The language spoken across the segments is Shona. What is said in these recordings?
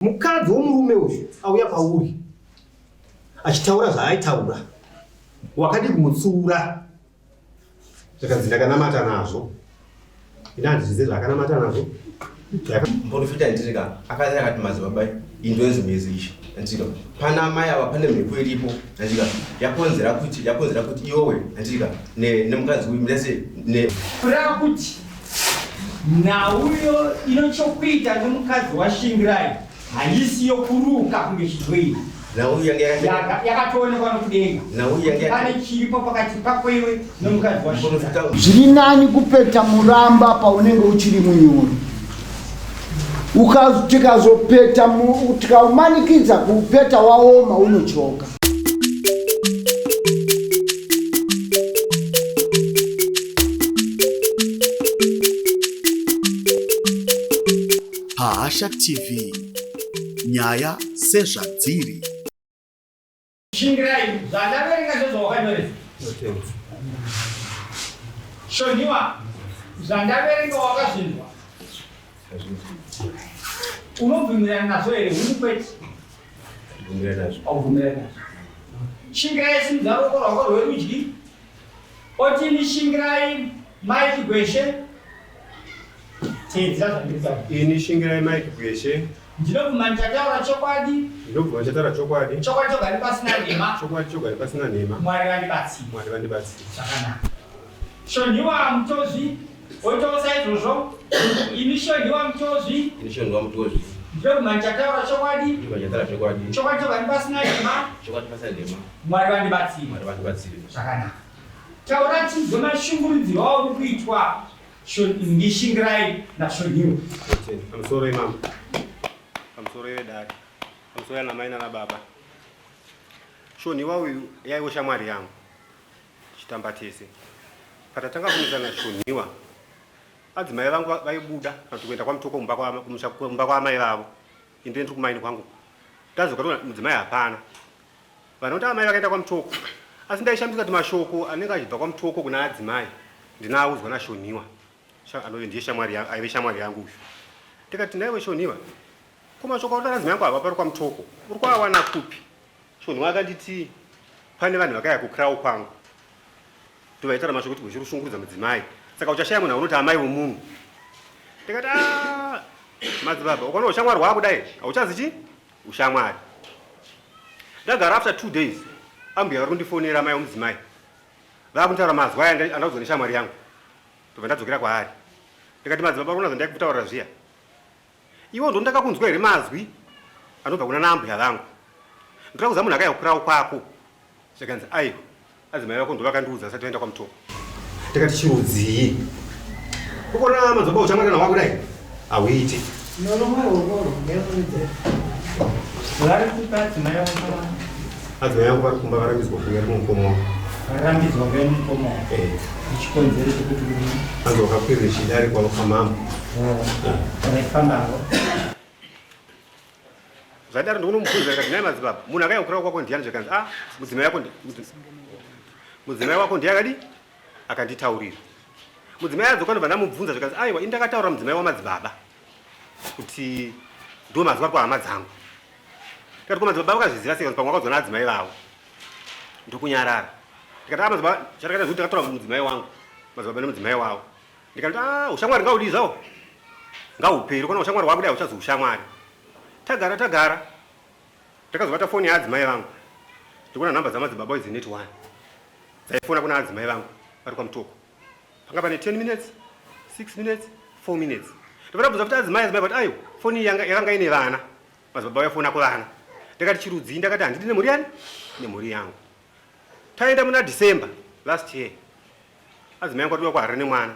Mukadzi womurume uyu auya kwauri achitaura zvaaitaura, wakadii kumutsiura? Zvikanzi ndakanamata nazvo. Ini handizvizive zvaakanamata nazvo. Muprofita ndirika akati akati madzibaba indonzi mhezi ichi andika pana amai ava pane mhepo iripo andika yakonzera kuti yakonzera kuti iwowe andika nemukadzi uyu mese ne kureva kuti Nhau ino chokuita nomukadzi waShingirai haisi yokuruka kunge chidyoiri. Nhau yange yakatoonekwa nokudenga. Nhau yange pane chiripo pakati pako iwe nomukadzi waShingirai. Zviri nani kupeta muramba paunenge uchiri munyoro. Tikazopeta tikaumanikidza kuupeta waoma unotyoka. Pahasha TV nyaya sezvadziri. Shingirai zvandaverenga ndozvawakanyoresa. Shoniwa zvandaverenga wakazvinzwa. Unobvumirana nazvo here hungu kwete? Aubvumirani nazvo. Shingirai simudza ruoko rwako rwerudyi. Otini shingirai mai Chigweshe. Teedzera zvandiri kutaura. Ini shingirai mai Chigweshe. Ndinobvuma ndichataura chokwadi. Ndinobvuma ndichataura chokwadi. Chokwadi chogari pasina nhema. Chokwadi chogari pasina nhema. Mwari vandibatsire. Mwari vandibatsire. Zvakanaka. Shonhiwa Mutozvi oitawo saizvozvo. Ini Shonhiwa Mutozvi. Ini Shonhiwa Mutozvi. Ndinobvuma ndichataura chokwadi. Ndinobvuma ndichataura chokwadi. Chokwadi chogari pasina nhema. Chokwadi pasina nhema. Mwari vandibatsire. Mwari vandibatsire. Zvakanaka. Taura tinzwe mashungurudzirwo auri kuitwa ndiShingirai naShonhiwa. Pamusoro imama. Pamusoro yedare. Pamusoro yana mai nana baba. Shonhiwa uyu yaiwe shamwari yangu. Tichitamba tese. Patatanga kunisana Shonhiwa. Adzimai vangu vaibuda kana kuti kuenda kwaMutoko kumba kwaamai vavo. Ini ndiri kumaini kwangu. Tadzoka toona mudzimai hapana. Vanoti amai vakaenda kwaMutoko. Asi ndaishamisika kuti mashoko anenge achibva kwaMutoko kuna adzimai ndinoaudzwa naShoniwa. Anove ndiye shamwari yangu, aive shamwari yangu uyu. Ndikati naiwe Shoniwa, ko mashoko auri adzimai angu ava pari kwaMutoko, uri kuawana kupi? Shoniwa akanditi pane vanhu vakauya kukrawo kwangu. Ndovaitaura mashoko kuti uchiri kushungurudza mudzimai. Saka uchashaya munhu aunoti amai vomunhu. Ndikati ah, madzibaba, ukaona ushamwari hwakudai, hauchazi chi? Ushamwari. Ndagara after 2 days ambuya vari kundifonera mai vomudzimai. Vakunditaura mazwi aya andaudzwa neshamwari yangu. Ndobva ndadzokera kwaari. Ndikati madzibaba uri kunazvo ndaikutaurira zviya. Iwe ndo ndakakunzwa here mazwi anobva kuna naambuya vangu. Ndoda kuziva munhu akauya kukurawo kwako. Zvikanzi aiwa adzimai vako ndovakandiudza vasati vaenda kwaMutoko. Ndikati chirudzii? Ukona madzibaba uchamwari kana wakudai hauiti. Vari kupi adzimai vako? Adzimai vangu vari kumba varambidzwa kuuya kumukoma wangu. Varambidzwa kuuya kumukoma wangu? Eh. Chikonzero chekuti Anzi wakakwirira chidare kwavo kwamambo. Vaifambavo. Zvadaro ndikunomubvunza ndikati nhai madzibaba munhu akauya kukura kwako ndiyani zvikanzi ah mudzimai wako mudzimai wako ndiye akadi akanditaurira mudzimai adzoka ndobva ndamubvunza zvikanzi aiwa ini ndakataura mudzimai wamadzibaba kuti ndo mazwi ari kuhama dzangu ndikati ko madzibaba vakazviziva sei pamwe vakaudzwa naadzimai vavo ndokunyarara ndikati ah madzibaba chandakaita zvekuti ndakatora mudzimai wangu madzibaba nemudzimai wavo ndikati ah ushamwari ngaudii zvawo ngahuperi kona ushamwari hwakudai huchazi ushamwari tagara tagara ndakazobata foni yaadzimai vangu ndikuona nhamba dzamadzibaba idzi net one dzaifona kuna adzimai vangu vari kwamutoko panga pane 10 minutes 6 minutes 4 minutes ndobva ndabvunza kuti adzimai adzimai vati aiwa foni iyi yakanga ine vana madzibaba vaifona kuvana ndakati chirudzii ndakati handidi nemhuri yani nemhuri yangu taenda muna december last year adzimai yangu atiuya kuharare nemwana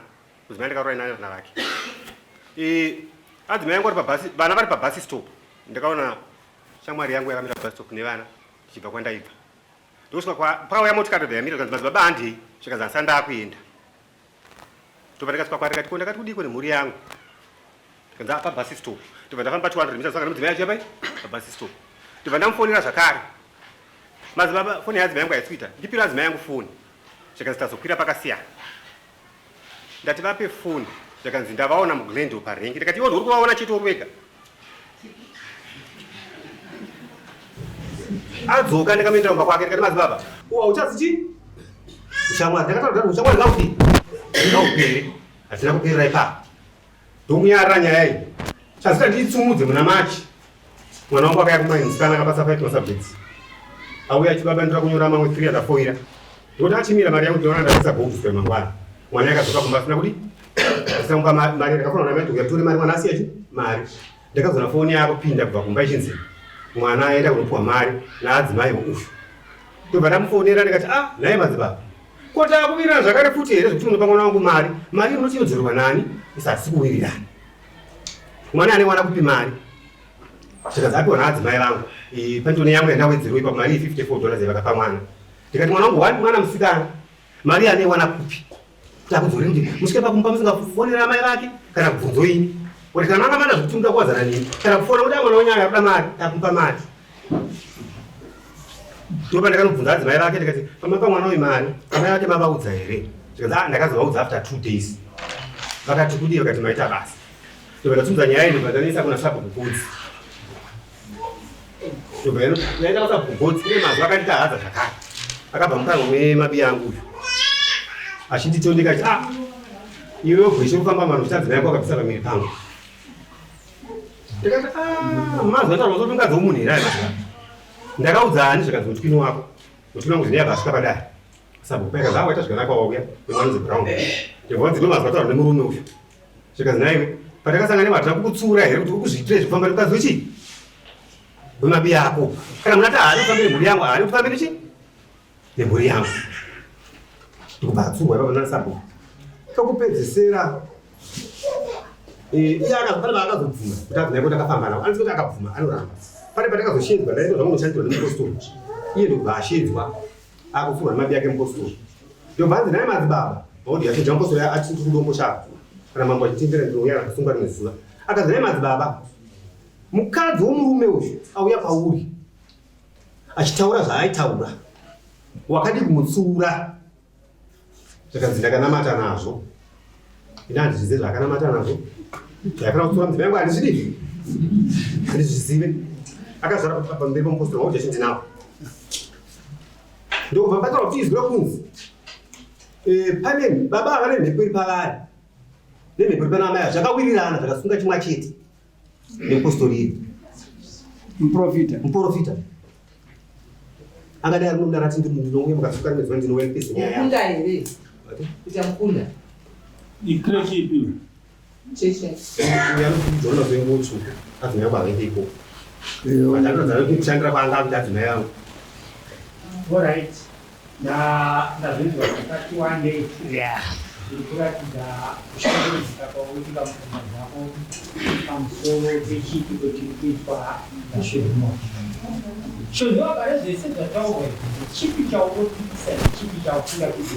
mudzimai ndakaroora inani vana vake e, adzimai yangu ari pabhasi vana vari pabhasi stop ndakaona shamwari yangu yakamira pabhasi stop nevana ndichibva kwandaibva ndokusvika pakauya motikari ndobva yamira zvikanzi madzibaba handei zvikanzi handisa ndakuenda ndobva ndakasvika kwaari ndikati ko ndakati kudiko nemhuri yangu ndikanzi apa bus stop ndobva ndafamba 200 meters sanga nemudzimai yacho yapai pabus stop ndobva ndamufonera zvakare madzibaba foni yaadzimai yangu haisi kuita ndipiro adzimai yangu foni zvikanzi tazokwira pakasiyana ndati vape foni zvikanzi ndavaona muglendale parengi ndikati iwe uri kuvaona chete uri wega. Adzoka ndakamuendera kumba kwake ndikati madzibaba, uwa uchazi chii? Ushamwari ndakataura kuti ushamwari ngaupere. Ngaupere. Hatina kuperera ipapo. Ndokunyarara nyaya iyi. Chazita ndiitsumudze muna March. Mwana wangu akaya kumai musikana akabasa fight masubjects. Auya achibaba ndira kunyora mamwe 3 akafoira. Ndikuti achimira mari yangu ndinoona ndabisa gold kusvika mangwana. Mwana akadzoka kumba asina kudi. Asina kumupa mari ndakafona na mai kuti tore mari mwana asiya chi mari. Ndakazoona foni yako pinda kubva kumba ichinzi mwana aenda kunopuwa mari naadzimai uyu. Ndobva ndamufonera ndikati ah nhai madzibaba. Ko takuwirirana zvakare futi here zvekuti unopa mwana wangu mari? Mari unoti inodzorerwa nani? Isa hatisi kuwirirana. Mwana ane wana kupi mari? Zvikanzi apiwa naadzimai vangu. Pandone yangu yandawedzerwa ipapo mari iyi 54 dollars yavakapa mwana. Ndikati mwana wangu wani mwana musikana. Mari ane wana kupi? Kuti akudzore kuti musvike pakumba musingafonera amai vake kana kubvunzo ini. Kuti kana manga mana zvekuti muda kuwadzana neni kana kufona kuti mwana wenyu akakuda mari takupa mari. Ndopa ndakanobvunza adzimai vake ndikati pamapa mwana uyu mari amai vake mavaudza here? Zvikanzi ah ndakazovaudza after 2 days. Vakati kudii vakati maita basa. Ndobva ndatsumudza nyaya iyi ndobva ndanoisa kuna sabhuku Godzi. Ndobva ndaenda kwa sabhuku Godzi kune mazwi akanditahadza zvakare. Akabva mukanwa memabi angu uyu. Achinditondeka achiti ah iwe gweshe kufamba mano uchitadzimai yako akabvisa pamiri pangu. Ndikati ah mazwi ataura kuti ungadzi womunhu here aya mazwi. Ndakaudza ani zvikanzi mutwini wako. Mutwini wangu zvine yabva asvika padare. Sabhuku paya kaza waita zvakanaka wauya nemwana brown. Ndobva wanzi ndo mazwi ataura nemurume uyu. Zvikanzi nhaiwe patakasangana newe hatina kukutsiura here kuti ukuzviitira izvi kufamba nemukadzi wechii wemabi ako kana munhu ati haadi kufamba nemhuri yangu haadi kufamba nechii nemhuri yangu ndikubva atsurwa ipapa nana sabhuku pekupedzisira iye pane paakazobvuma kuti abvuma kuti akafamba navo anzi kuti akabvuma anoramba pane patakazosheedzwa ndaito zvangu noshandirwa nemupostori iye ndokubva asheedzwa akutsurwa nemabi ake mupostori ndobva anzi nhai madzibaba maudi yacho jamupostori ati kudombo chako kana mambo achitendera ndinouya akasungwa rimwe zuva akanzi nhai madzibaba mukadzi womurume uyu auya pauri achitaura zvaaitaura wakadi kumutsiura zvakanzi ndakanamata nazvo ini handizvizive zvaakanamata nazvo zvaifanira kutsiura mudzimai yangu handizvidii handizvizive akazvara pamberi pomupostori wangu jesu ndinawo ndokubva pataura kuti izwi rokunzi eh, pane baba ava nemhepo iri pavari nemhepo iri pana amai zvakawirirana zvakasunga chimwa chete nepostori iri muprofita muprofita akadai ari munoda rati ndinouya mukasuka rimwe zuva ndinouya ndipedze nyaya mukunda here kuita mukunda ikrechi ipi cheche uya anokudzona kuenga utsvuku adzimai yangu avaende ikoko kushandira kwaanga akuita adzimai yangu Alright. Ndazvinzwa zvakati wandei. Zviri kuratidza kushungurudzika kwauitika mupfungwa dzako pamusoro pechiitiko chiri kuitwa naShozhiwa. Shozhiwa pane zvese zvataurwa izvi, ndechipi chaunopikisa nechipi chausingapikisi?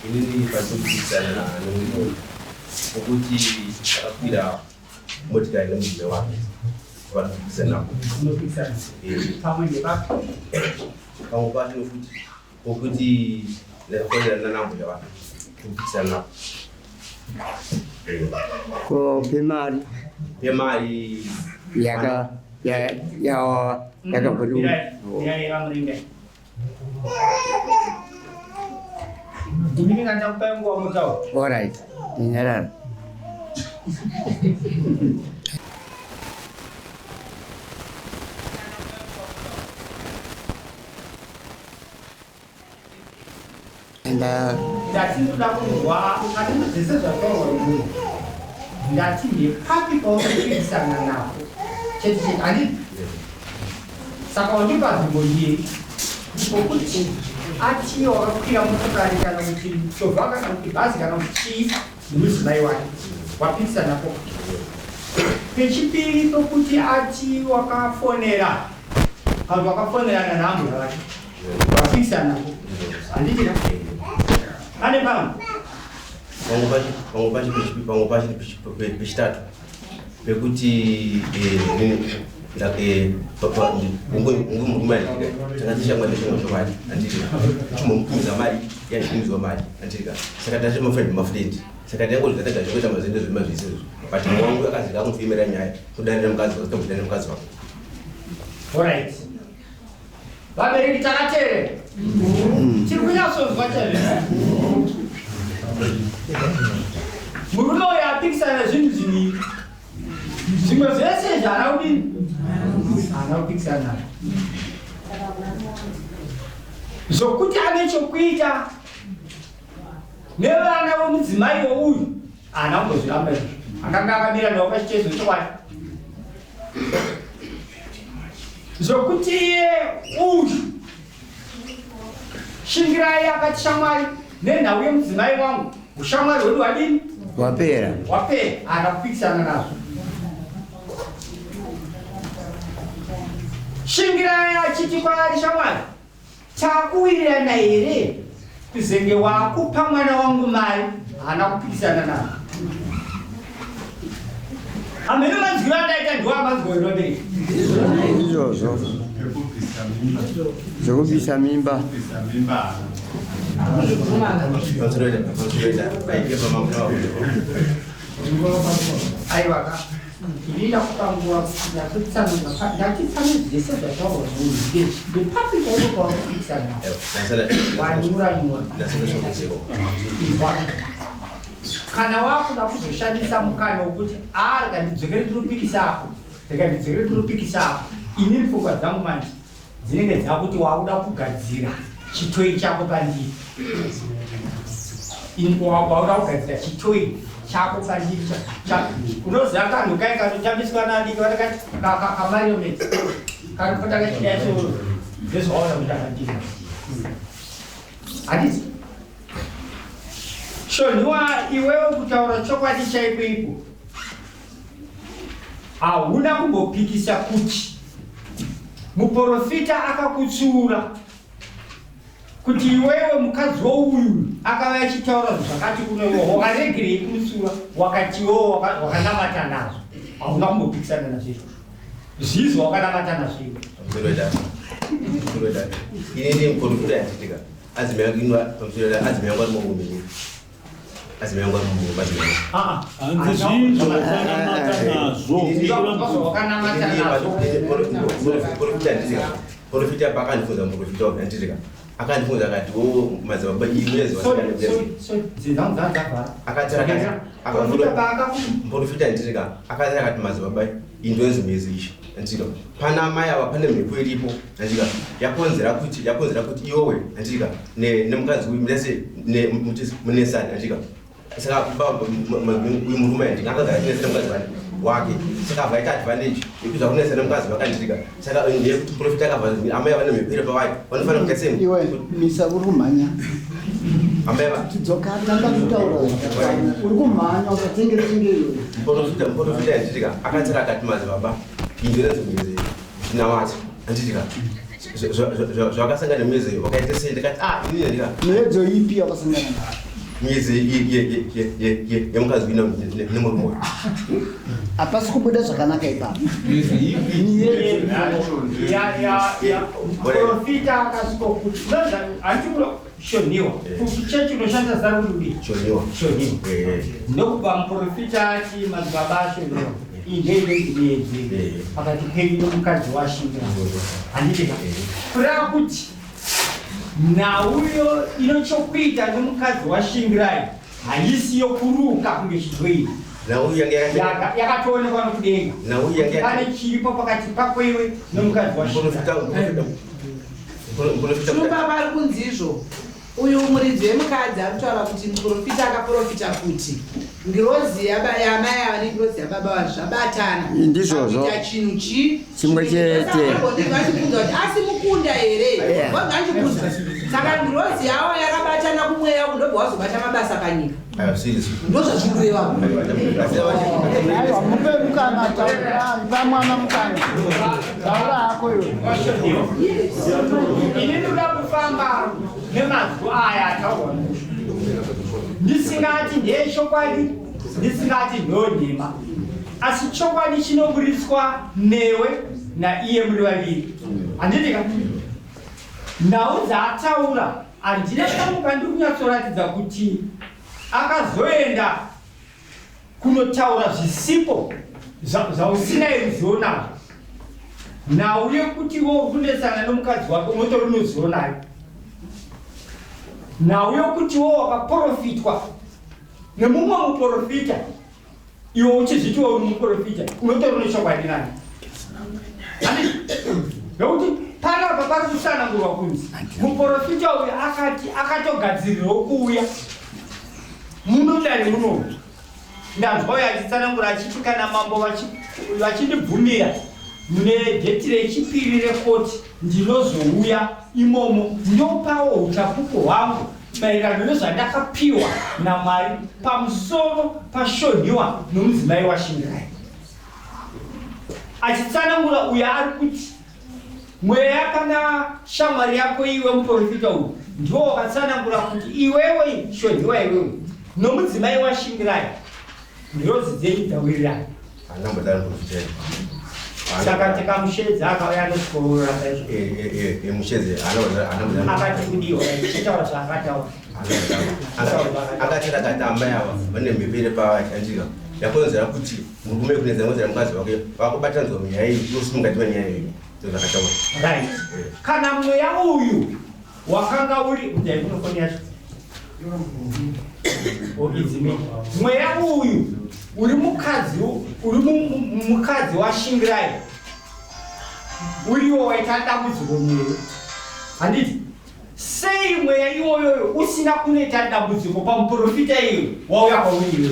Inini pandinopikisana nemurume pokuti akakwira motikari nemurume wake vanopikisana Unopikisana. Pamwe ndepapi? Pamwe pacho futi pokuti ndakafonera nanambuya vake topikisana navo. Ko pemari? Pemari yaka ya ya yakabva Mirai vamuringai. Ndini ndakupai nguva mutaura. Alright, ndinyarara. Ndati ndoda kunzwa mukati medzese zvataurwa nemunhu. Ndati ndepapi paunopikisana napo chete chete handiti? Saka wandipa nzvimbo mbiri pokuti atiye wakakwira motokari kana kuti muchovha kana kuti bhazi kana kuti chii nemudzimai wake wapikisana po. Pechipiri pokuti ati wakafonera kana kuti wakafonerana naambuya vake wapikisana po handiti ka? Pane pamwe Pamwe pacho pamwe pacho pamwe pacho pechitatu pekuti unge murume andika tanga tichamwa ndechimwe chokwadi andika chimomupinza mari yandipinzwa mari andika saka tati mafriend mafriend saka taingozvita tega zvekuita mazendo zvema zvese izvo but mumwe wangu akazika akundifemera nyaya kudanira mukadzi wake kudanira mukadzi wake. Alright. Vabereki takateerera. Tiri kunyatsonzwa chaizvo. Murume uyu apikisana zvinhu zviviri. Zvimwe zvese izvi haana kudini? Haana kupikisana nazvo. Zvokuti ane chokuita nevana vomudzimai wouyu haana kumbozviramba izvo. Akanga akamira navo pachitezo chokwadi. Zvokuti iye uyu Shingirai akati shamwari nenhau yemudzimai wangu ushamwari hwedu hwadini hwapera hwapera haana kupikisana nazvo Shingirai achiti kwaari shamwari Takuwirirana here kuzenge wakupa mwana wangu mari haana kupikisana nazvo. Hameno manzwiro andaita ndiwo amanzwa wena vabereki. Izvozvo zvekubvisa mimba. Aiwa ka. Ini ndakupa nguva kuti nyatsotsanangura ndati pane zvese zvataurwa nemunhu ndezvi ndepapi chaipo pawakupikisana wanyura nyura Inzwa. Kana wakuda kuzoshandisa mukana wekuti a rega ndidzokere ndinopikisa apo rega ndidzokere ndinopikisa apo inini pfungwa dzangu manje dzinenge dzakuti wakuda kugadzira chitoyi chako pandiri wakuda kugadzira chitoyi chako pandiri unoziva kanhu kai kanotambiswa naadiki vatakati kamarionet kanopota kachidaiso ndezvawaona kuti akandiri handiti shonhiwa iwewe kutaura chokwadi chaiko iko Hauna kumbopikisa kuti muporofita akakutsiura kuti iwewe mukadzi wouyu akava achitaura zvakati kuno iwe wakaregerei kumutsiura wakati iwewe wakanamata nazvo. Hauna kumbopikisana nazvo izvozvo. Zvizvo wakanamata nazvo iwe. Inini muporofita yanditika adzimai yangu ari murume Hanzi zvizvo wakanamata nazvo. Profita pakandifunza muprofita uyu anditika akandifunza akati o madzibaba imunezivaakamuprofita anditika akati akati madzibaba indonzi mhezi ichi anditika pana amai ava pane mhepo iripo anditika yakonzera kuti yakonzera kuti iwowe anditika nemukadzi uyu mese munesani anditika saka uyu murume anditika akagara achinetsana mukadzi wake wake saka abva aita advantage yekuti zvakunetsana mukadzi wake anditika saka ndeyekuti profita akabva amai vane mhepo iri pavari vanofanira kuita sei iwe misa uri kumhanya amai va tidzoka tanga kutaura zvakakwana uri kumhanya usatengere tenge iwe muprofita muprofita anditika akatsara akati madzibaba injira dzimwe chinamata anditika zvakasangana nemiedzo wakaita sei ndikati ah inini ndika miedzo ipi yakasangana nayo miedzo yemukadzi uina nemurume wake hapasi kubuda zvakanaka ipapo profita akasvikokuti Shoniwa. Kuchechi unoshandisa zita rekuti kudii? Shoniwa. Shoniwa. Ndokubva muprofita ati madzibaba aShoniwa. Iyi ndiyo inonzi miedzi pakati penyu nomukadzi waShingira. Handiti ka? Kureva kuti nhauyo ino chokuita nomukadzi waShingirai haisi yokuruka kunge chidhoiri. Nhau yange yakatoonekwa Yaka nokudenga. Nhau yange pane chiripo pakati pako iwe nomukadzi waShingirai. Shumba vari kunzi izvo uyu muridzi wemukadzi ari kutaura kuti muprofita akaprofita kuti ngirozi yamai ava nengirozi yababa ava zvabatana ndizvozvo kuita chinhu chi chimwe chete vachibvunza kuti asi mukunda here vanga achibvunza saka ngirozi yavo yakabatana kumweya uku ndobva wazobata mabasa panyika ndozvazvikureva Aiwa, mupe mukana taura, ipa mwana mukana. Taura hako iwe. Ini ndoda kufamba nemazwi aya ataurwa ndisingati ndeyechokwadi ndisingati ndonhema asi chokwadi chinoburitswa newe naiye muri vaviri handiti ka nhau dzaataura Handina pamwe pandiri kunyatsoratidza kuti akazoenda kunotaura zvisipo zvausina ruzivo nazvo. Nhau yekuti iwe uri kunetsana nomukadzi wake unotori nozivo nayo. Nhau yokuti iwe wakaporofitwa nemumwe muporofita iwe uchizviti iwe uri muporofita unotori nechokwadi nayo. Nekuti panapa pari kutsanangurwa kunzi muporofita uyu akati akatogadzirirwa kuuya muno dare munomu. Ndanzwa uyo achitsanangura achiti kana mambo vachindibvumira mune dheti rechipiri rekoti ndinozouya imomo ndopawo uchapupu hwangu maererano nezvandakapiwa naMwari pamusoro paShonhiwa nomudzimai waShingirai. Achitsanangura uyo ari kuti mweya pana shamwari yako iwe muprofita uyu ndiwo wakatsanangura kuti iwewe Shonhiwa iwewe nomudzimai waShingirai ngirozi dzenyu dzawirirana. Saka tikamushedza akauya anosvikoroora saizvo. Mushedze akati kudiwa chitaura zvaakataura. Akati rakati amai ava vane mhepo iri pavachandika yakonzera kuti murume kunetsa konzera mukadzi wake vakubatanidzwa munyaya iyi unosunga tiva nyaya iyi ndozvakataura. Right. Kana mweya uyu wakanga uri kudai kunofoni yacho oidzime mweya uyu uri mukadzi uri mukadzi waShingirai uriwo waita dambudziko newe handiti sei mweya iwoyoyo usina kunoita dambudziko pamuprofita iwe wauya kwauri iwe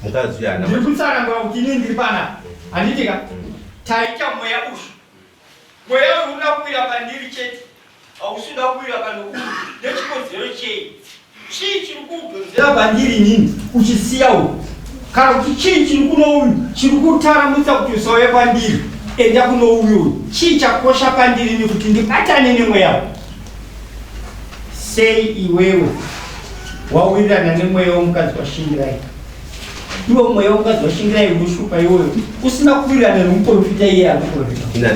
mukadzi uyu ndiri kutsanangura kuti ini ndiri panapa handiti ka taita mweya uyu mweya uyu unoda kuwira pandiri chete hausi uda kuwira pano uyu nechikonzero chei chii chiri kudhonzera pandiri inini uchisiya uyu kana kuti chii chiri kuno uyu chiri kutaramutsa kuti usauye kwandiri enda kuno uyu uyu chii chakosha pandiri ini kuti ndibatane nemweya uyu sei iwewe wawirirana nemweya womukadzi waShingirai iwe mweya womukadzi waShingirai unoshupa iwoyo usina kuwirirana nomuprofita iye anoprofita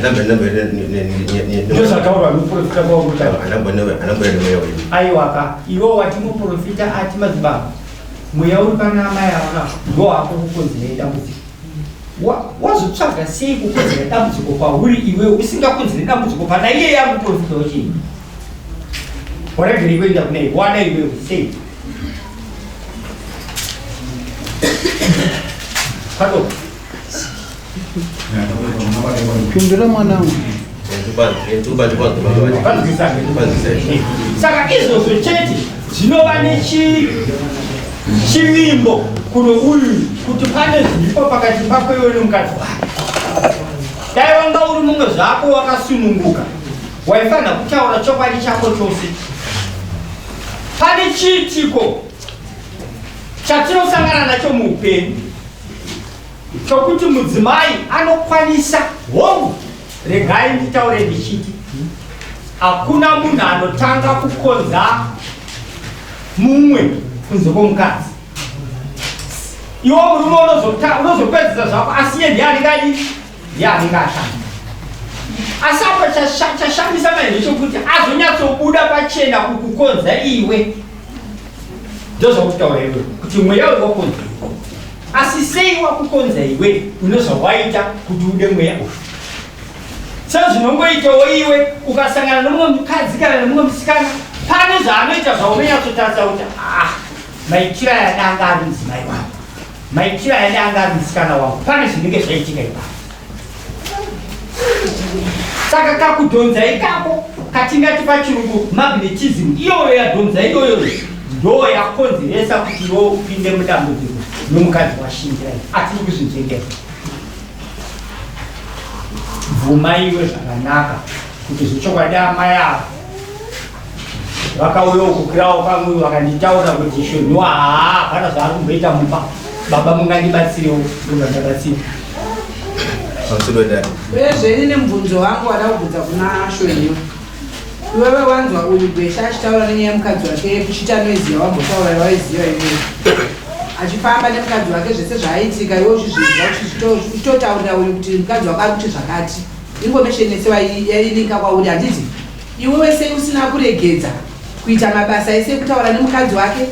ndozvataurwa nomuprofita kwaurikutaura aiwaka iwe wati muprofita ati madzibaba mweya uri pana amai ava ndo wako kukonzera dambudziko wazotsvaga sei kukonzera dambudziko kwauri iwe usingakonzeri dambudziko pana iye yamuprofita wechii waregerei kuenda kune wana iwewe sei Pato. Pindura mwanangu. Saka izvozvo chete zvinova nechivimbo kuno uyu kuti pane zviripo pakati pako iwe nomukadzi wako. Dai wanga uri mumwe zvako wakasununguka, waifanira kutaura chokwadi chako chose. Pane chiitiko chatinosangana nacho muupenyu chokuti mudzimai anokwanisa hongu regai nditaure ndichiti hakuna munhu anotanga kukonza mumwe kunze kwomukadzi iwo murume unozopedzisa zvako asi iye ndiye anenge adi ndiye anenge atanga asi apa chashamisa mai ndechekuti azonyatsobuda pachena kukukonza iwe ndozvakutaura iwe kuti mweya uyu wakonza asi sei wakukonza iwe une zvawaita kuti ude mweya uyu sezvinongoitawo iwe ukasangana nomumwe mukadzi kana nemumwe musikana pane zvaanoita zvaunonyatsotarisa kuti ah maitiro aya danga ari mudzimai wangu maitiro aya danga ari musikana wangu pane zvinenge zvaitika ipapo saka kakudhonza ikako katingati pachirungu magnetism iyoyo yadhonza iyoyo ndo yakonzeresa kuti iwe upinde mudambudziko nomukadzi waShingirai atiri kuzvinzvengera bvuma iwe zvakanaka kuti zvechokwadi amai ava vakauya kukirawo pamwe vakanditaura kuti shonhiwa haa hapana zvaari kumboita mumba baba mungandibatsirewo ndobva ndabatsira Uyezve ini nemubvunzo wangu wada kubvunza kuna Shonhiwa. Iwewe wanzwa uyu Gwesha achitaura nenyaya yemukadzi wake yekuchita noizi yawambotaura yawaiziva iwewe. Achifamba nemukadzi wake zvese zvaaitika iwe uchizvinzwa uchitotaurira uyu kuti mukadzi wako ari kuti zvakati. Information yese yailinka kwauri handiti? Iwewe sei usina kuregedza kuita mabasa ese ekutaura nemukadzi wake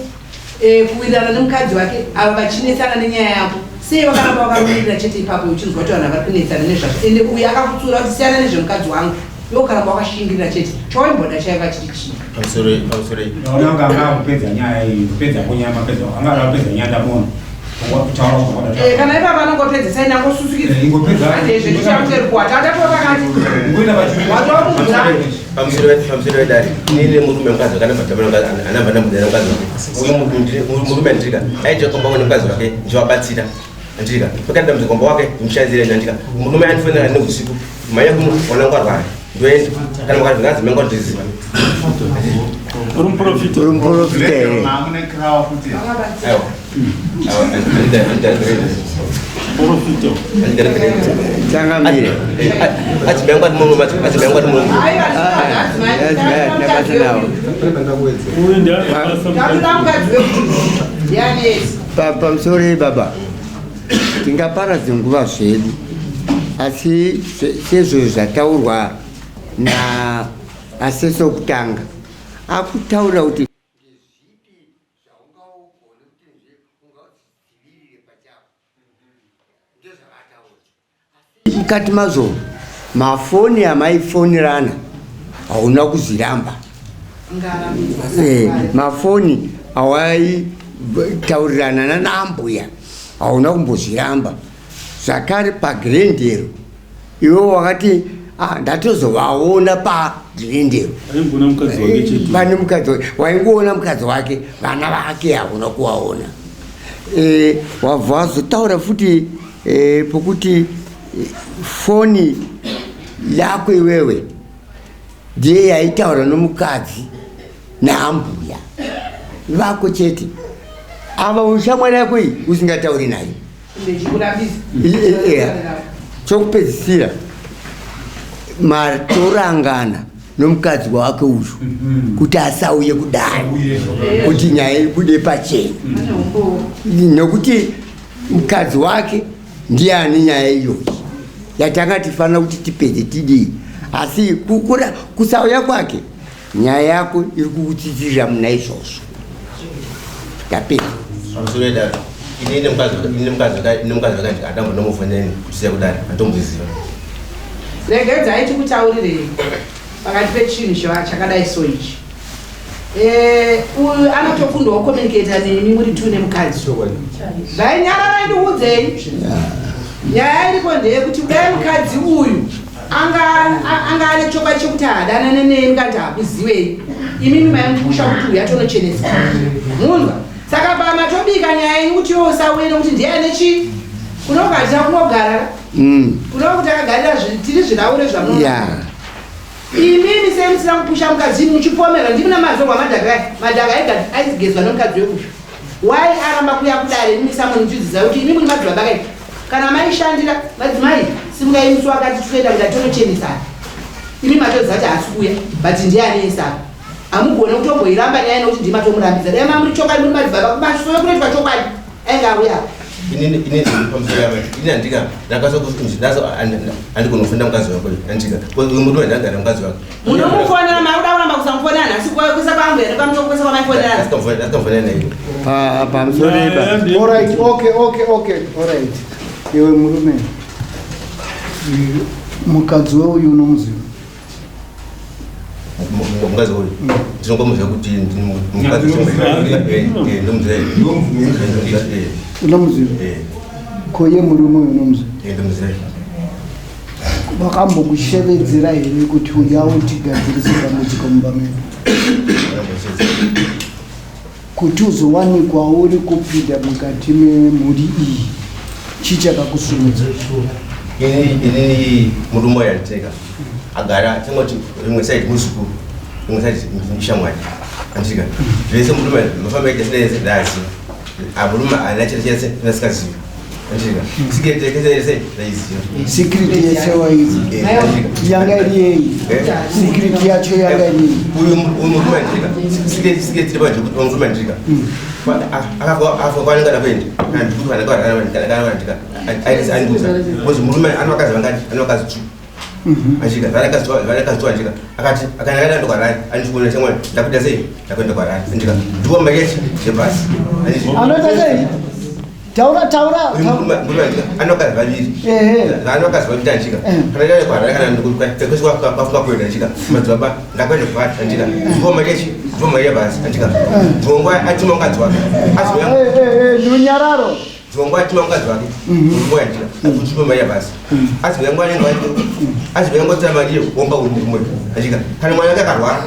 kuwirirana nemukadzi wake ava vachinetsana nenyaya yako. Sei wakaramba wakamirira chete ipapo uchinzwa kuti vanhu vari kunetsana nezvazvo, ende uyu akakutsura kuti siyana nezvemukadzi wangu, iwe ukaramba wakashingirira chete, chawaimboda chaiva chiri chii? Pamusoro, pamusoro. Ndaona kunge anga akupedza nyaya iyi, kupedza kunyama, pedza anga ada kupedza nyaya ndamuona. Kutaura kwakada. Kana ipapa anongopedza sai nangosusukidza. Ingopedza. Handezve tichamutere kuwata atatoa pakati. Ngoenda pachiri. Watova Pamusoro, pamusoro wedare, inini murume mukadzi wake anobva tabana anabva ndamudana mukadzi wake. Uyu murume ndika aita komba nemukadzi wake ndichivabatsira. Ndika pakati dambudziko komba wake ndimushanzire ndika. Murume andifonera neusiku mhanya kuno wana ngwarwara. Ndoenda kana mukadzi ngazi mengo ndiziva. Uri muprofita. Uri muprofita here? Mamune krawa futi. Aiwa. Aiwa, andida. Profita. Andida. Changamire. Adzimai angu ari murume, adzimai angu ari murume. Aiwa, Adzimai hatina basa nawo. Uyu ndiye anobasa Tatoda mukadzi. mukadzi wekuti ndianesi. Pamusoro baba, tingaparadze nguva zvedu, asi sezvo zvataurwa naaseso kutanga akutaura kuti ndezvipi zvaungaugone kuti ungadzivirire pachako, ndozvavataura. Asi mukati mazvo mafoni amaifonirana hauna kuzviramba. Mafoni awaitaurirana nanaambuya hauna kumbozviramba. Zvakare pagrendero iwe wakati ah, ndatozovaona pagrendero. Aingoona mukadzi wake chete. Pane mukadzi wake waingoona mukadzi wake, vana vake hauna kuvaona. Wabva wazotaura futi pokuti foni yako iwewe ndiye yaitaura nomukadzi naambuya vako chete, ava ushamwari yako iyi usingatauri naye. Ndichikurambisa. Chokupedzisira matorangana nomukadzi wake uyu kuti asauye kudai kuti nyaya ibude pachena, Ane umbowo. Nokuti mukadzi wake ndiye ane nyaya iyoyi yatanga tifanira kuti tipedze tidii, asi kukura kusauya kwake nyaya yako iri kukutsidzirira muna izvozvo. Ndapedza. Pamusoro wedare, inini mukadzi inini mukadzi inini mukadzi wake andambonomufonera kusiya kudare andomuziva. Regedzai tikutaurirei pakati pechinhu chakadai so ichi. Uyu anotokundawo communicata nemi muri two nemukadzi. Zvainyararai ndikuudzei. Nyaya iripo ndeyekuti kudai mukadzi uyu anga ane chokwadi chekuti haadanane neni kana kuti hakuziwei, imimi maimupusha kuti uyu atonochenesa munzwa. Saka pamatobika nyaya yenyu kuti iwe usauye nekuti ndiye ane chii, kunonga kunogara kunova kuti akagarira tiri zviraure zvamuno imimi sei musina kupusha mukadzi muchipomera ndimi namazorwa madhaka aya? Madhaka ega aigezwa nemukadzi wekuyu. Wai aramba kuya kudare? Imimi samoni muchidzidzisa kuti imi muri madzibaba kai kana maishandira madzimai, simukai musi wakati tinoenda kuda tonochenesana. Imi matoziva kuti haasi kuuya, but ndiye aneisaka. Hamugone kutomboiramba nyaya nekuti ndimi matomurambidza. Dai mamuri chokwadi muri madzibaba, kumasoro kunoitwa chokwadi, ainge auya. Inini pamusoro yavo, ini handika ndakasokuti handigona kufunda mukadzi wako, handika uyu murume ndagara mukadzi wake. Munomufonera, makuda kuramba kusamufonera nhasi kwese kwambuya nekwamuto kwese kwamaifonerana. Asikamfonera naye. Pamusoro Nyaya pa Alright, okay, alright. Iwe murume, mukadzi weuyu unomuziva? Mukadzi uyu ndinongomuziva kuti mukadzi ndomuziva. Unomuziva? Ko ye murume uyu unomuziva? Ndomuziva. Vakambokushevedzera here kuti uya utigadzirise dambudziko mumba medu, kuti uzowanikwa uri kupinda mukati memhuri iyi? Chii chakakusumudza? Inini murume uyu anditeka agara tingoti rimwe side muzukuru, rimwe side shamwari, andika zvese murume mafamba ita sine ndaziva. Murume haana chiro chese ndasikaziva, andika secret yake yese ndaiziva. Secret yese waizi yanga iri yei? Secret yacho yanga iri yei? Uyu murume andika secret iri panje kuti murume andika akafa kwanenge ada kuenda andikuti kana andika andiuza because murume ano vakadzi vangani? Ano vakadzi two achika vanakadzi two, andika akati akana akaenda kwarari andikuona chamwari ndakuita sei, ndakuenda kwarari, andika ndipo mari yachi zvebhasi. Anoita sei? Taura taura. Murume ane vakadzi vaviri. Ane vakadzi vaviri andika. Kana ndave kuHarare kana kwese kwafunga kuenda andika. Madzibaba ndakuenda kuHarare andika. Ndivo mari yechi ndivo mari yebhasi andika. Dzimwe atuma mukadzi wake. Runyararo. Dzimwe atuma mukadzi wake. Murume andika. Kutipa mari yebhasi. Asi yangu anenge asi yangu atora mari yekuomba murume andika. Kana mwana wake akarwara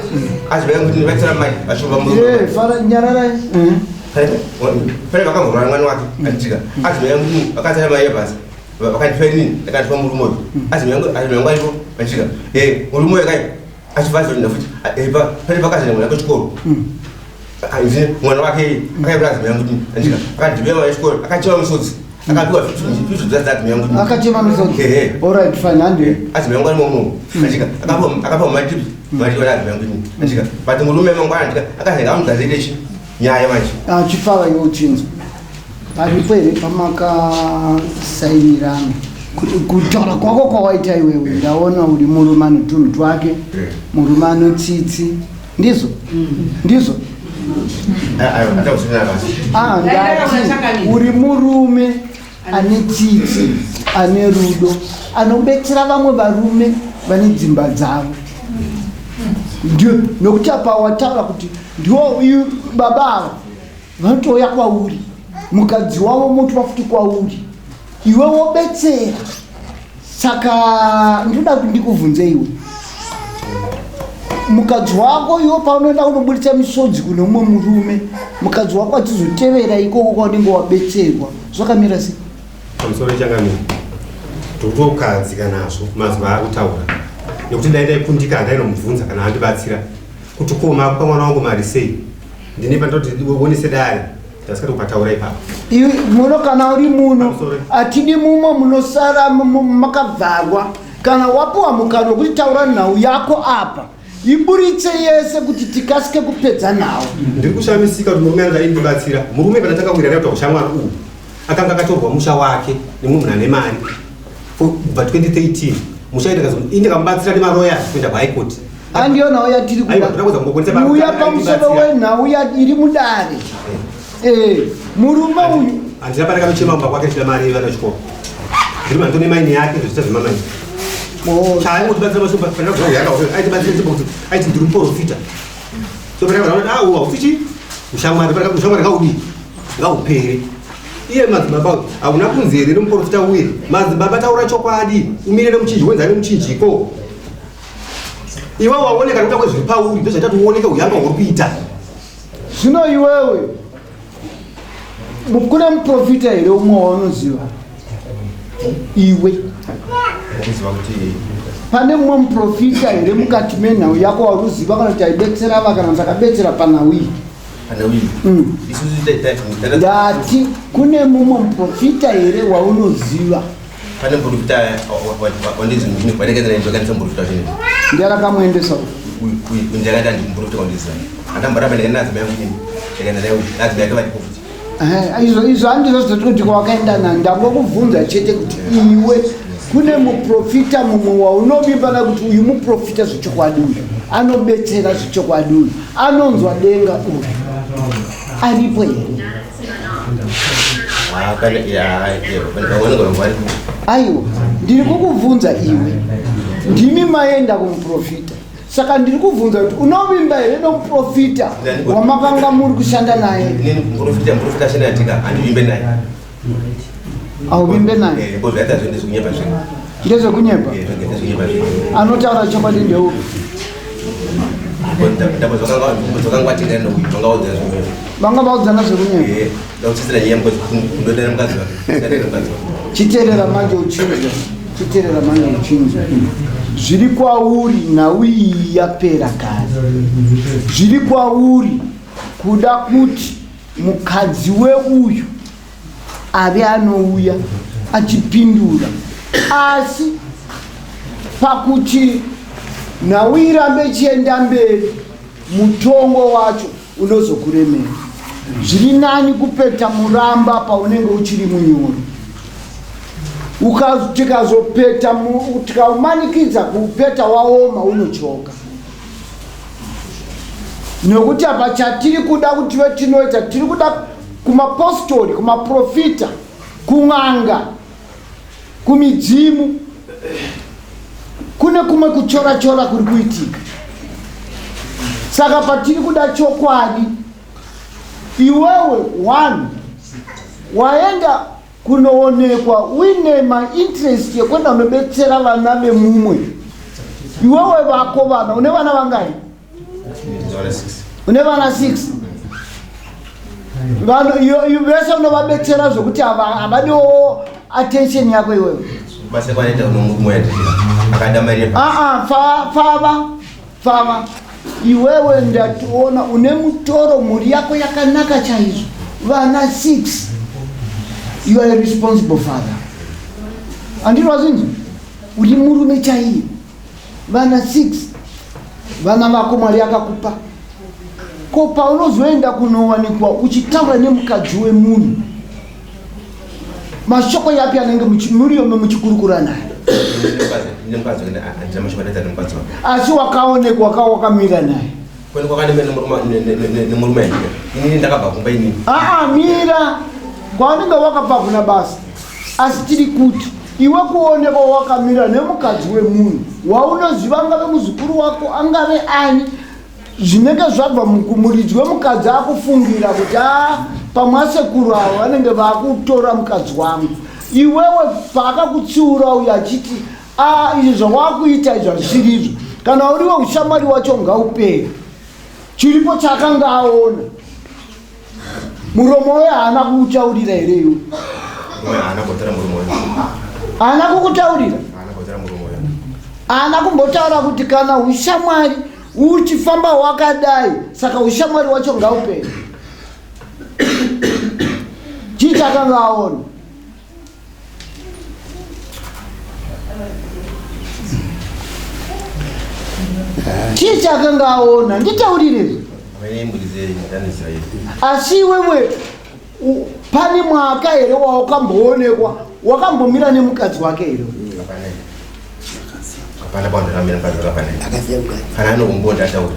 asi yangu kuti vatora mari vachiomba murume. Fara nyararai. Pane vakamborwara mwana wake andika. Asi yangu vakatara mari yebhasi. Vakandipa inini ndakandipa murume uyu. Asi yangu aripo andika. Murume uyu kai achibva azoenda futi pane vakazoenda mwana kuchikoro. Mwana wake akaibva azimai yangu andika. Akadhibira mwana wechikoro akachema misodzi. Akapiwa fifty dzadzadzimai yangu. Akachema misodzi. Alright fine hande. Azimai yangu arimo muno. Andika akapiwa matips mari yona azimai yangu andika. But murume mangwana andika akazenga amugadzirire chi nyaya manje. Chifava iwe uchinzwa. Paripo here pamakasainirana? Kutaura kwako kwawaita iwewe ndaona uri murume ane tunhu twake, murume ane tsitsi. Ndizvo? Ndizvo? Ndati uri murume ane tsitsi, ane rudo, anobetsera vamwe varume vane dzimba dzavo. Nokuti apa wataura kuti ndiwo baba ava vanotouya kwauri, mukadzi wavo motwa futi kwauri, iwe wobetsera. Saka ndinoda kuti ndikubvunze iwe, mukadzi wako iwe paunoenda kunoburitsa misodzi kune umwe murume, mukadzi wako achizotevera ikoko kwaunenge wabetserwa, zvakamira sei? Pamusoro changamire, ndokutokadzika nazvo mazuva ari kutaura, nekuti dai ndaikundika handainomubvunza kana andibatsira kuti ko makupa mwana wangu mari sei. Ndine pandoti uonese dare ndasikati kupataura ipapo. Iwe muno kana uri muno atidi mumwe munosara makavharwa. Kana wapiwa mukana wekuti taura nhau yako apa, iburitse yese kuti tikasike kupedza nhau. Ndiri kushamisika kuti murume anenge aindibatsira. Murume pandatanga kuwirana kuti ushamwari uhu akanga akatorwa musha wake nemumwe munhu ane mari kubva 2013. Musha ndikamubatsira nemaroya kuenda kuHigh Court. Andiyo nhau yatiri kuda. Uya pamusoro wenhau iri mudare. Murume uyu handina pane kanochema kumba kwake chida mari yevana chikoro. Ndiri mandone maini yake zvichita zvemamaini. Chaangotibatsira mashoko panapa zvauya akaona aitibatsira ndipo kuti aiti ndiri muprofita. So panapa zvauya ah uwa usichi ushamwari panapa ushamwari ngaudii ngaupere. Iye madzibaba hauna kunzi here nemuprofita uye madzibaba taura chokwadi umire nemuchinjiko wenzani nemuchinjiko. Iwe waoneka nekuda kwezviri pauri ndozvaita kuti uoneke huyanga huri kuita. Zvino iwewe kune muprofita here umwe waunoziva iwe? Pane mumwe muprofita here mukati menhau yako waruziva kana kuti aibetsera ava kana kuti akabetsera panhau iyi? Ndati kune mumwe muprofita here waunoziva? Pane muprofita wandizi wandikaendesa muprofita zvinhu. Ndiye akamuendesa uyu. Uyu ndakaenda ndi muprofita wandizi. Andamboramba ndikaenda nadzo yangu ini. Ndikaenda nayo nadzo yake vari kufuti. Izvo handizvo zvototi kuti kwakaenda nani, ndangokubvunza chete kuti iwe kune muprofita mumwe waunovimba naye kuti uyu muprofita zvechokwadi uyu, anobetsera zvechokwadi uyu, anonzwa denga uyu, aripo here? Aiwa, ndiri kukubvunza iwe, ndimi maenda kumuprofita, saka ndiri kubvunza kuti unovimba here nomuprofita wamakanga muri kushanda naye? Muprofita ashanda natika handivimbe naye. Hauvimbe naye? Ndezvekunyepa. Anotaura chokwadi ndeupi? Vanga vaudzana zvekunyepa. Chiteerera manje uchinzwa. Chiteerera manje uchinzwa. Zviri kwauri nhau iyi yapera kare. Zviri kwauri kuda kuti mukadzi weuyu ave anouya achipindura, asi pakuti nhau irambe ichienda mberi mutongo wacho unozokuremera. Zviri nani kupeta muramba paunenge uchiri munyoro. Tikazopeta tikaumanikidza kuupeta waoma unochoka. Nekuti apa chatiri kuda kuti tive tinoita, tiri kuda Kumapostori, kumaprofita, kun'anga, kumidzimu, kune kumwe kuchora-chora kuri kuitika. Saka patiri kuda chokwadi, iwewe one waenda kunoonekwa uine mainterest yekuenda kunobetsera vana vemumwe. Iwewe vako vana, une vana vangani? Une vana 6. Vanhu vese unovabetsera zvekuti havadiwo attention yako iwewe. Aa, fava fava iwewe, ndationa une mutoro, mhuri yako yakanaka chaizvo, vana 6. You are a responsible father, handiri wazinzi uri murume chaiye. Vana 6, vana vako Mwari akakupa. Ko paunozoenda kunowanikwa uchitaura nemukadzi wemunhu, mashoko yapi anenge muriome muchikurukura naye? Asi wakaonekwa wakamira naye. Nemurume inini ndakabva kumba inini. Aa, mira, kwaunenge wakabva kuna basa, asi tiri kuti iwe kuonekwa wakamira nemukadzi wemunhu waunoziva, angave muzukuru wako, angave ani, zvinenge zvabva kumuridzi wemukadzi akufungira kuti a pamwe asekuru avo vanenge vakutora mukadzi wangu. Iwewe paakakutsiura uyo achiti, a, izvi zvawakuita izvi hazvisiri izvo, kana uriwe ushamwari wacho ngaupere, chiripo chaakanga aona muromo we haana kukutaurira here iwe? Haana kukutaurira, haana kumbotaura kuti kana ushamwari uchifamba wakadai, saka ushamwari wacho ngaupere. Chii chakanga aona? Chii chakanga aona? Nditaurire. Asi iwewe pane mwaka here wawakamboonekwa wakambomira nemukadzi wake here? Hapana pandakamira mukadzi wake, hapana. Kana anokumbonda ataura,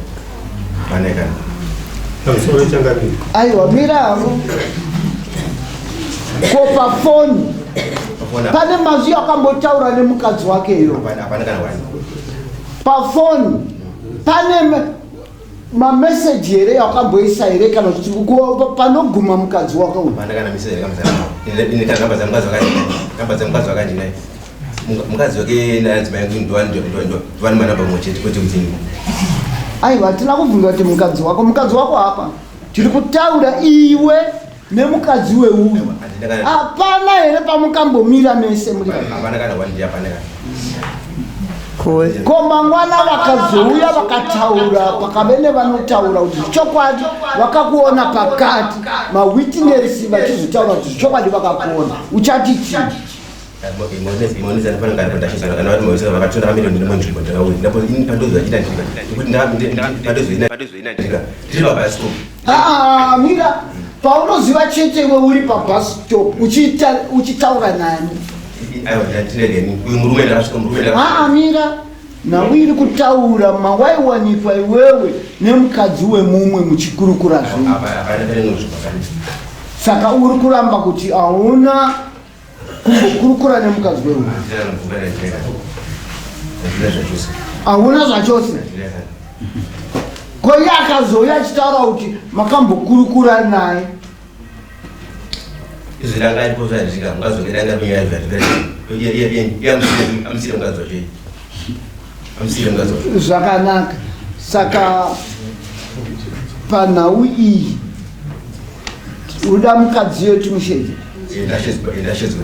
hapana kana. Pamusoro changamire. Aiwa, mira havo. Ko pafoni pane mazwi akambotaura nemukadzi wake iyo? Hapana kana wani. Pafoni pane mameseji here yakamboisa here, kana kuti panoguma mukadzi wake uyu? Hapana kana message yakamuzara. Ini kana namba dzemukadzi wake, namba dzemukadzi wake ndinaye. Mukadzi wake naadzimai angu ndowani manamba mumwe chete, kwete kuti ini. Aiwa, hatina kubvunza kuti mukadzi wako, mukadzi wako hapa. Tiri kutaura iwe nemukadzi weuyu, hapana here pamukambomira mese muri vaviri? Hapana kana wani, hapana kana. Ko mangwana vakazouya vakataura, pakave nevanotaura kuti chokwadi vakakuona pakati, mawitness vachizotaura kuti chokwadi vakakuona, uchati chii? Aa, mira, paunoziva chete iwe uri pabus stop uchitaura nani? Aa, mira, nhau iri kutaura mawaiwanikwa iwewe nemukadzi wemumwe muchikurukura zvinhu, saka uri kuramba kuti hauna kumbokurukura nemukadzi wemumwe? Hauna zvachose. Ko iye akazouya achitaura kuti makambokurukura naye? Izvi ranga aripo zvandika mukazonge ranga kunyaya zvamusire mukadzi wacho, amusire mukadzi wacho. Zvakanaka. Saka panhau iyi uda mukadzi iyo timushedze? Ndashedzwe.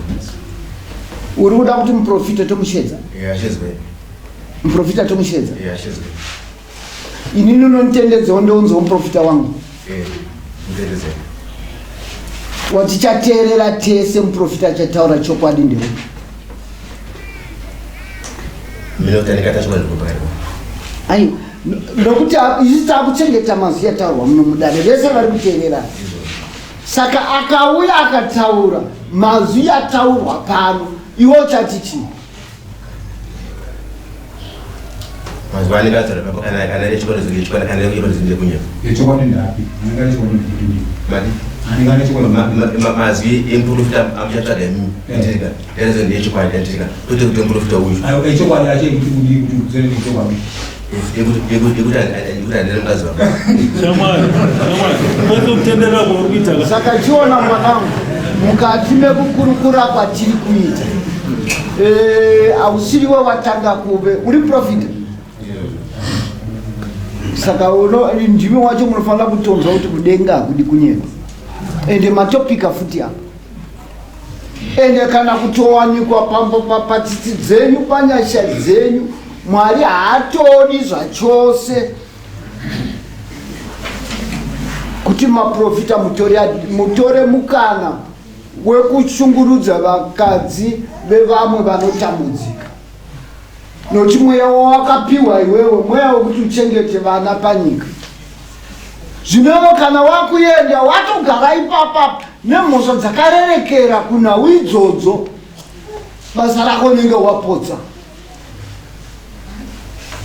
Uri kuda kuti muprofita tomushedza? Ashedzwe. Muprofita tomushedza? Ashedzwe. Inini unonditendedzawo ndounzawo muprofita wangu? Mutendedze. Watichateerera tese, muprofita achataura chokwadi ndeupi? Mina utanika tashwa ndikupari. Aiwa, nokuti isi takuchengeta mazwi ataurwa muno mudare, vese vari kuteerera. Saka akauya akataura mazwi ataurwa pano, iwe uchati chii? Mazuva anenge ataura ana echikono chikono ana echikono ndekunya. Yechokwadi ndapi? Anenge ari chokwadi ndekuti. Madi. Mazwi emuprofita amuchatsvaga imimi andirika ndaizo ndeyechokwadi andirika kwete kuti emuprofita uyu echokwadi acho ekuti kudii kuti uzere nechokwadi yekuti handina mukadzi wangu. Shamwari, shamwari, kwese kutenderera kwauri kuita ka. Saka chiona mwanangu, mukati mekukurukura kwatiri kuita eh, hausiriwe watanga kuve uri profita saka ndimi wacho munofanira kutonzwa kuti kudenga hakudi kunyepa ende matopika futi apa ende kana kutowanikwa patsitsi dzenyu panyasha dzenyu mwari haatodi zvachose kuti maprofita mutore mukana wekushungurudza vakadzi vevamwe vanotambudzika nokuti mweya wawakapiwa iwewe mweya wekuti uchengete vana panyika zvinovo kana wakuenda watogara ipapa nemhosva dzakarerekera kunhau idzodzo basa rako unenge wapotsa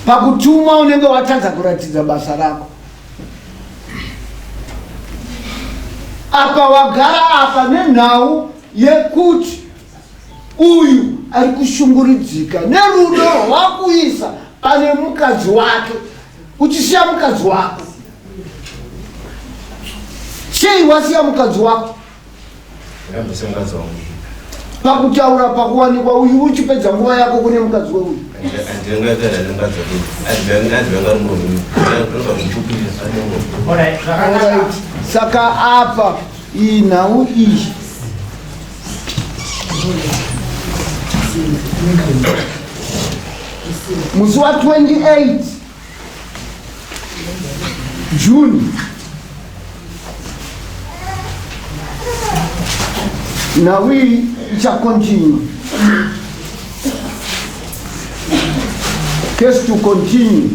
pakutuma unenge watadza kuratidza basa rako apa wagara apa nenhau yekuti uyu ari kushunguridzika nerudo rwakuisa pane mukadzi wake uchisiya mukadzi wako sei wasiya mukadzi wako pakutaura pakuwanikwa uyu uchipedza nguva yako kune mukadzi weuyu saka apa iyi nhau iyi musi wa 28 June nhau iyi ichacontinue case to continue.